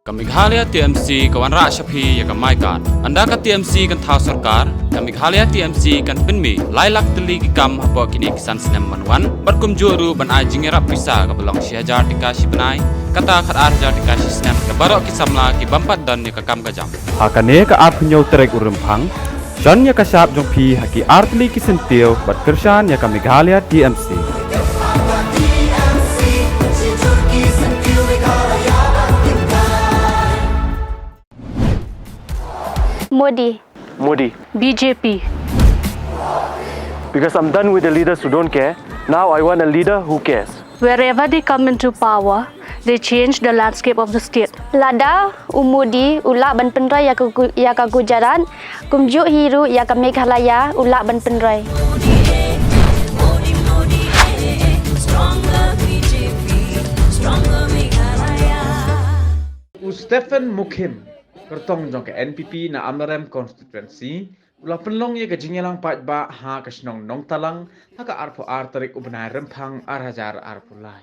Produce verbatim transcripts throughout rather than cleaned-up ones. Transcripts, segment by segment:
Ka Meghalaya T M C ka wanrah sha phi ïa ka MyGov. Ynda ka T M C kan thaw sorkar, ka Meghalaya T M C kan pynmih lai lak tylli ki kam hapoh kine ki san snem ban wan, bad kumjuh ruh ban ai jingïarap pisa kaba long shi hajar tyngka shi bnai, kata khatar hajar tyngka shi snem, ïa baroh ki samla ki bym pat don ïa ka kam ka jam. Ha kane ka arphew hynñiew tarik u Rymphang, shon ïa ka shap jong phi ha ki artylli ki syntiew bad kyrshan ïa ka Meghalaya T M C. Modi. Modi. B J P. Because I'm done with the leaders who don't care. Now I want a leader who cares. Wherever they come into power, they change the landscape of the state. Lada u Modi u lah ban pynroi ïa ka Gu-, ïa ka Gujarat, kumjuh hi ruh ïa ka Meghalaya u lah ban pynroi. U Stephen Mukhim, kyrtong jong ka N P P na Amlarem constituency, u la pynlong ïa ka jingïalang paidbah ha ka shnong Nongtalang ha ka arphew ar tarik u bnai Rymphang ar hajar arphew lai.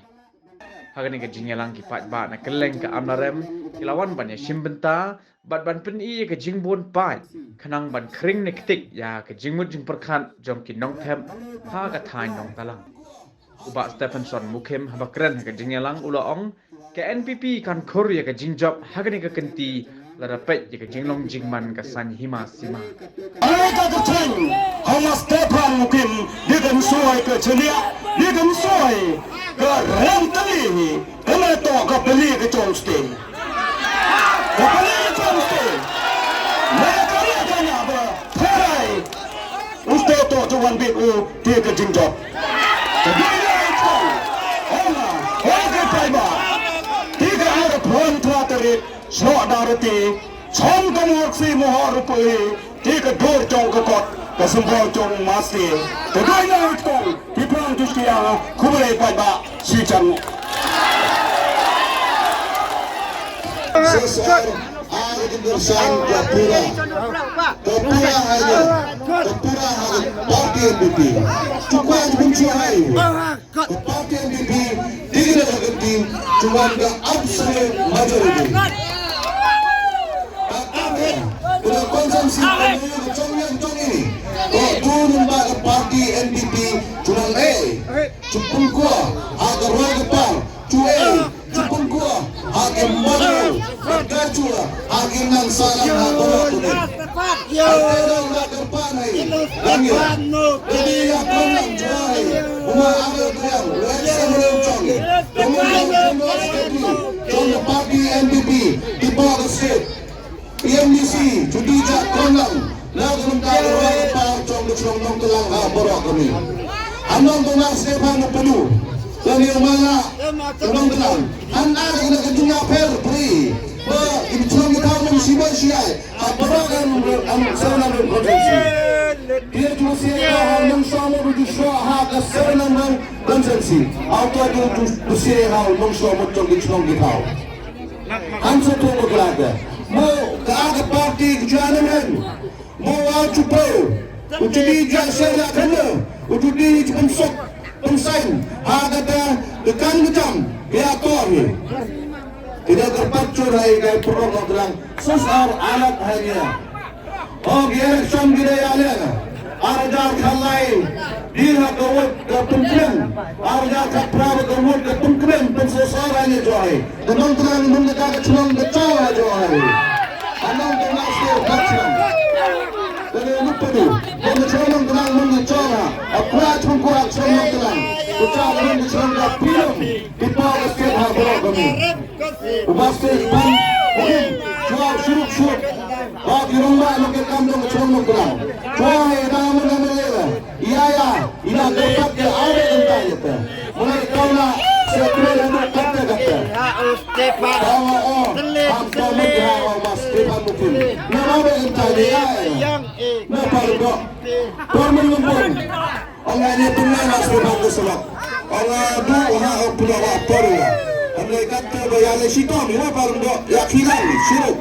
Ha kane ka jingïalang ki paidbah na kylleng ka Amlarem ki la wan ban ïashim bynta bad ban pyni ïa ka jingbun paid khnang ban khring ne ktik ïa ka jingmut jingpyrkhat jong ki nongthep ha ka thaiñ Nongtalang. U Bah Stephenson Mukhim haba kren ha ka jingïalang u la ong, ka N P P kan khur ïa ka jingjop ha kane ka kynti lada peit ïa ka jinglong jingman ka saiñ hima sima. Ai ka kyrteng ha u Bah Stephen Mukhim, dei ka mynsiem ka jylla, dei ka mynsiem ka rem tylli hi, kane to ka bali ka jong state. Ka bali ka jong state. Maya ka ri ka nya ba pherai. U state to jong wan bit u te ka jingjop. Ka bali ka jong. Ong la, ong ka paidbah. Te ka arphew phra tarik. Snoh Dorothy, chong ka mor si mohor rupa e, ti ka dur chong ka kot, ka symbol chong masti. Te doi na itkong, ti prang tu sia, khublei paidbah, si chang. Sesar, ar jendar sang ka pura. Ka pura hanya, ka pura hanya, party N P P. Chukwan pun chuhai. Ka party N P P, dei na ka team, chuan ka absolute majority. Ka consensus ka chong yang chong ini. Ko tu number ka party N P P, chuan eh, chupun kua, ha ka roi ka par, chu eh, chupun kua, ha ka mano, ka chua, ha ka nang salam, ha ka roi ka par. Yo. Ha baroh ka em, em, seven hundred constituency. Dia tu si ha nong sha mo du sha ha ka seven hundred constituency. Auto du tu si ha nong sha mo jong ki chnong ki thaw. Han sa tu ko kla ka. Mo ka ka party ki jana men. Mo wa chu po. U chu di ja se la kana. U chu di chu pun sok. Pynsain, ha kata, ka kam ka jam, ka ïator hi. Ki da kyrpad chur ha i ka i pyrrok Nongtlang, sus ar alat ha ïa. O, ki election ki da ïaleh. Ar hajar khatlai, di ha ka vote ka pynkmen. Ar hajar khatphra ka vote ka pynkmen, pynsus ar ha ïa jong i. Ka Nongtlang, mun ka ka chnong ka chaw ha jong i. Anong ka na state ka chnong. Ka ne nuk padu. Ka ne chnong Nongtlang mun ka chaw ha. A kwah chung kwah chnong Nongtlang. Ku cha ka mun ka chnong ka pilum. Ki pa ka state ha bro ka mun. U ba state pan. Mukim. Chwa shuruk shuruk. Ba ki rong ba nuk ka kam dong chnong Nongtlang. Chwa he na mun na mun le. Ïa, ïa, ïa, ïa, ïa, ïa, ïa, ïa. Mulai kau na, sekre na duk kata kata. Kau na, oh, am kau mun ha, oh, Mas Stephen Mukim. Na mau ba kata ïa, ïa. Na paru dok. Paru mun mun. Ong ai ni pun na Mas Stephen Mukim. Ong ai du ha, oh, pun wa paru. Am lai kata ba ïa lai sitom, ïa paru dok, ïa kilang, siruk.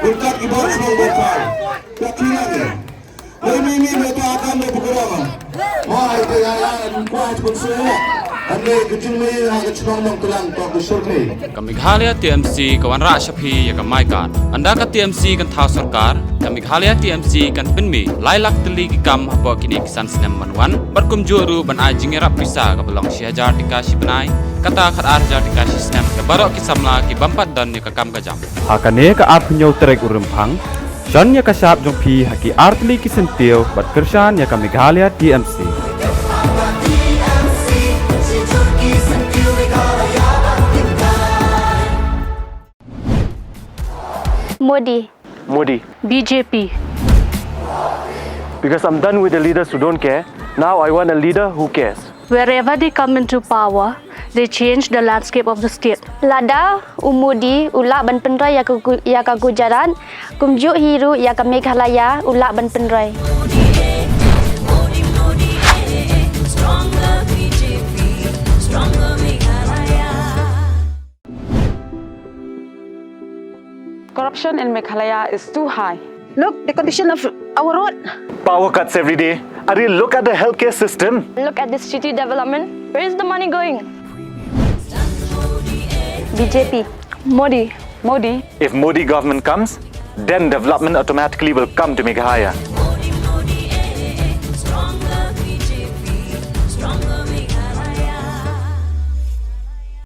Bukat ki bor siruk bukat. Ïa kilang. Oi, mi, mi, mi, ta, ta, mi, buku rama. Wah, ita, ya, ya, kuat, pun, suruh. Hangne ka jingmih ha ka chnong Nongklang, to ka shortly. Ka Meghalaya T M C ka wanrah sha phi ïa ka My Card. Ynda ka T M C kan thaw sorkar, ka Meghalaya T M C kan pynmih lai lak tylli ki kam hapoh kine ki san snem ban wan, bad kumjuh ruh ban ai jingïarap pisa kaba long shi hajar tyngka shi bnai, kata khatar hajar tyngka shi snem, ïa baroh ki samla ki bym pat don ïa ka kam ka jam. Ha kane ka arphew hynñiew tarik u Rymphang, shon ïa ka shap jong phi ha ki artylli ki syntiew bad kyrshan ïa ka Meghalaya T M C. Modi. Modi. B J P. Because I'm done with the leaders who don't care. Now I want a leader who cares. Wherever they come into power, they change the landscape of the state. Lada u Modi u lah ban pynroi ïa ka Gu-, ïa ka Gujarat, kumjuh hi ruh ïa ka Meghalaya u lah ban pynroi. Corruption in Meghalaya is too high. Look, the condition of our road. Power cuts every day. Are you look at the healthcare system? Look at the city development. Where is the money going? B J P. Modi. Modi. If Modi government comes, then development automatically will come to Meghalaya.